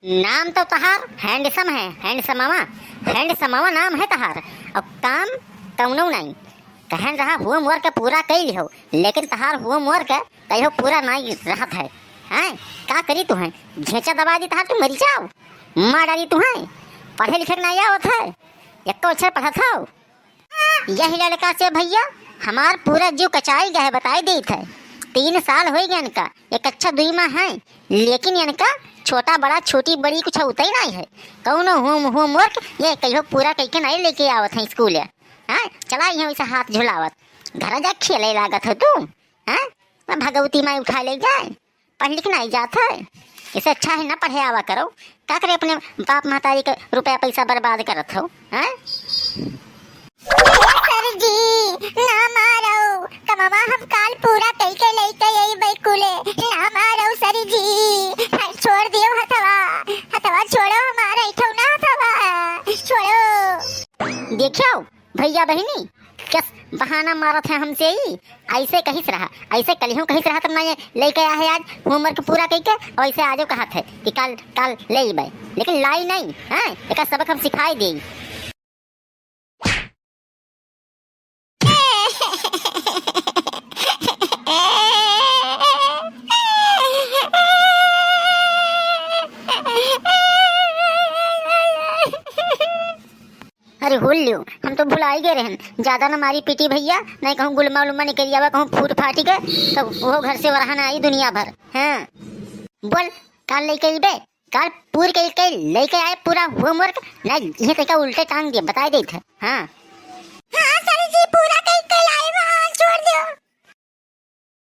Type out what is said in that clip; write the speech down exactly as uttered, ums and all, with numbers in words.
नाम तो तहार handsome है, हैंडसमवा, हैंडसमवा नाम है तहार, और काम कौनो नहीं। कहन रहा homework पूरा कई लिहो, लेकिन तहार homework कहियो पूरा नहीं रहत है। हैं, का करी तुहैं? घेंचा दबा दी तहार, तू मरी जाओ, मार डाली तुहैं। पढ़े लिखे के नहीं आवत है, एको अक्षर पढ़त हो। यही लड़का से भैया हमार पूरा जीव कचाई गए, बताई देत है। तीन साल होइ गए इनका, एक अच्छा दुई माह है, लेकिन इनका छोटा बड़ा छोटी बड़ी कुछ होता ही नहीं है। कौनो होम, homework ये कहियो पूरा कइके नहीं लेके आवत है स्कूल। हाँ, चला यहाँ वैसे हाथ झुलावत, घर जा खेले लागत हो तू। हाँ, मैं भगवती माई उठा ले जाए, पढ़ लिख नहीं जात है। इससे अच्छा है ना पढ़े आवा करो, का करे अपने बाप महतारी के रुपया पैसा बर्बाद करत हो। हैं? ए सर जी, ना मारो, कमवा हम काल पूरा कइके लइके अइबै कुले, ना मारो सर जी, हाय, छोड़ दियो हथवा, हथवा छोड़ो हमारा, ऐठो ना हथवा, छोड़ो। देखियो भैया बहिनी, कस बहाना मारत है हमसे ही, ऐसे कहिस रहा, ऐसे कलियों कहिस रहा, तब ना ये लइके आए है आज homework पूरा कइके, और ऐसे आजो कहत है कि काल, काल ले अइबै, लेकिन लाई नहीं, हैं? एका सबक हम सिखाई देई। अरे होल लियो, हम तो भुलाई गए रहन, ज्यादा ना मारी पीटी भैया, नहीं कहूँ गुलमा उलमा निकल आवा कहूँ फूट फाटी के, तो वो घर से वरहा ना आई दुनिया भर। हाँ बोल, काल लइके अइबे, काल पूर के, के लइके आए पूरा homework, नहीं ये तरीका उल्टे टांग दिए, बताई देत है। हाँ। हाँ सर जी, पूरा